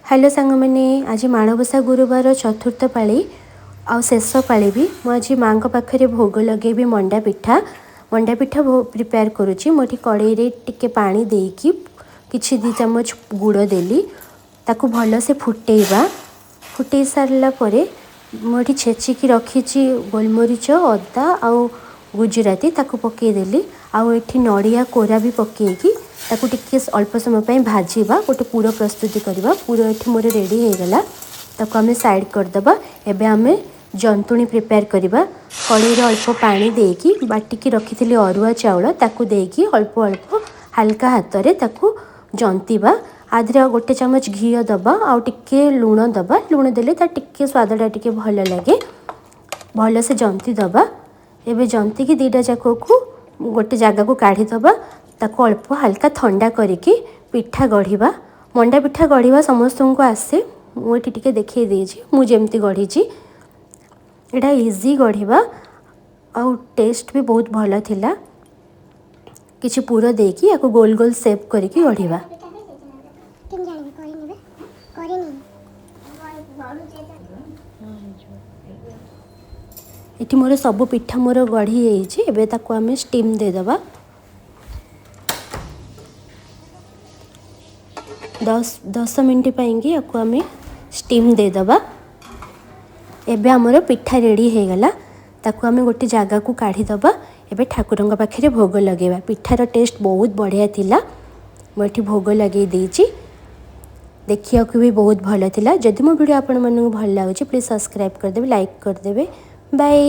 Hello ସାଙ୍ଗମାନେ, ଆଜି ମାଣବସା ଗୁରୁବାର ଚତୁର୍ଥ ପାଳି ଆଉ ଶେଷ ପାଳି ବି। ମୁଁ ଆଜି ମାଆଙ୍କ ପାଖରେ ଭୋଗ ଲଗେଇବି ମଣ୍ଡା ପିଠା। ମଣ୍ଡା ପିଠା ପ୍ରିପେୟାର କରୁଛି। ମୁଁ ଏଠି କଡ଼େଇରେ ଟିକେ ପାଣି ଦେଇକି କିଛି 2 ଚାମଚ ଗୁଡ଼ ଦେଲି। ତାକୁ ଭଲସେ ଫୁଟେଇବା। ଫୁଟେଇ ସାରିଲା ପରେ ମୁଁ ଏଠି ଛେଚିକି ରଖିଛି ଗୋଲମରିଚ, ଅଦା ଆଉ ଗୁଜୁରାତି, ତାକୁ ପକେଇଦେଲି। ଆଉ ଏଠି ନଡ଼ିଆ କୋରା ବି ପକେଇକି ତାକୁ ଟିକେ ଅଳ୍ପ ସମୟ ପାଇଁ ଭାଜିବା, ଗୋଟେ ପୁର ପ୍ରସ୍ତୁତି କରିବା। ପୁର ଏଠି ମୋର ରେଡ଼ି ହେଇଗଲା, ତାକୁ ଆମେ ସାଇଡ଼୍ କରିଦେବା। ଏବେ ଆମେ ଜନ୍ତୁଣି ପ୍ରିପେୟାର କରିବା। କଡ଼େଇରେ ଅଳ୍ପ ପାଣି ଦେଇକି ବାଟିକି ରଖିଥିଲି ଅରୁଆ ଚାଉଳ, ତାକୁ ଦେଇକି ଅଳ୍ପ ଅଳ୍ପ ହାଲକା ହାତରେ ତାକୁ ଜନ୍ତିବା। ଆଧିରେ ଆଉ 1 ଚାମଚ ଘିଅ ଦେବା ଆଉ ଟିକେ ଲୁଣ ଦେବା। ଲୁଣ ଦେଲେ ତାର ଟିକେ ସ୍ୱାଦଟା ଟିକେ ଭଲ ଲାଗେ। ଭଲସେ ଜନ୍ତି ଦେବା। ଏବେ ଜନ୍ତିକି 2ଟା ଯାକକୁ ଗୋଟେ ଜାଗାକୁ କାଢ଼ିଦେବା। ତାକୁ ଅଳ୍ପ ହାଲକା ଥଣ୍ଡା କରିକି ପିଠା ଗଢ଼ିବା। ମଣ୍ଡା ପିଠା ଗଢ଼ିବା ସମସ୍ତଙ୍କୁ ଆସେ, ମୁଁ ଏଠି ଟିକେ ଦେଖେଇ ଦେଇଛି ମୁଁ ଯେମିତି ଗଢ଼ିଛି। ଏଇଟା ଇଜି ଗଢ଼ିବା ଆଉ ଟେଷ୍ଟ ବି ବହୁତ ଭଲ ଥିଲା। କିଛି ପୁର ଦେଇକି ୟାକୁ ଗୋଲ ଗୋଲ ସେପ୍ କରିକି ଗଢ଼ିବା। ଏଠି ମୋର ସବୁ ପିଠା ମୋର ଗଢ଼ି ହେଇଛି। ଏବେ ତାକୁ ଆମେ ଷ୍ଟିମ୍ ଦେଇଦେବା। 10 ମିନିଟ୍ ପାଇଁକି ୟାକୁ ଆମେ ଷ୍ଟିମ୍ ଦେଇଦେବା। ଏବେ ଆମର ପିଠା ରେଡ଼ି ହେଇଗଲା। ତାକୁ ଆମେ ଗୋଟେ ଜାଗାକୁ କାଢ଼ିଦେବା। ଏବେ ଠାକୁରଙ୍କ ପାଖରେ ଭୋଗ ଲଗେଇବା। ପିଠାର ଟେଷ୍ଟ ବହୁତ ବଢ଼ିଆ ଥିଲା। ମୁଁ ଏଠି ଭୋଗ ଲଗେଇ ଦେଇଛି, ଦେଖିବାକୁ ବି ବହୁତ ଭଲ ଥିଲା। ଯଦି ମୋ ଭିଡ଼ିଓ ଆପଣମାନଙ୍କୁ ଭଲ ଲାଗୁଛି, ପ୍ଲିଜ୍ ସବସ୍କ୍ରାଇବ୍ କରିଦେବେ, ଲାଇକ୍ କରିଦେବେ। ବାଏ।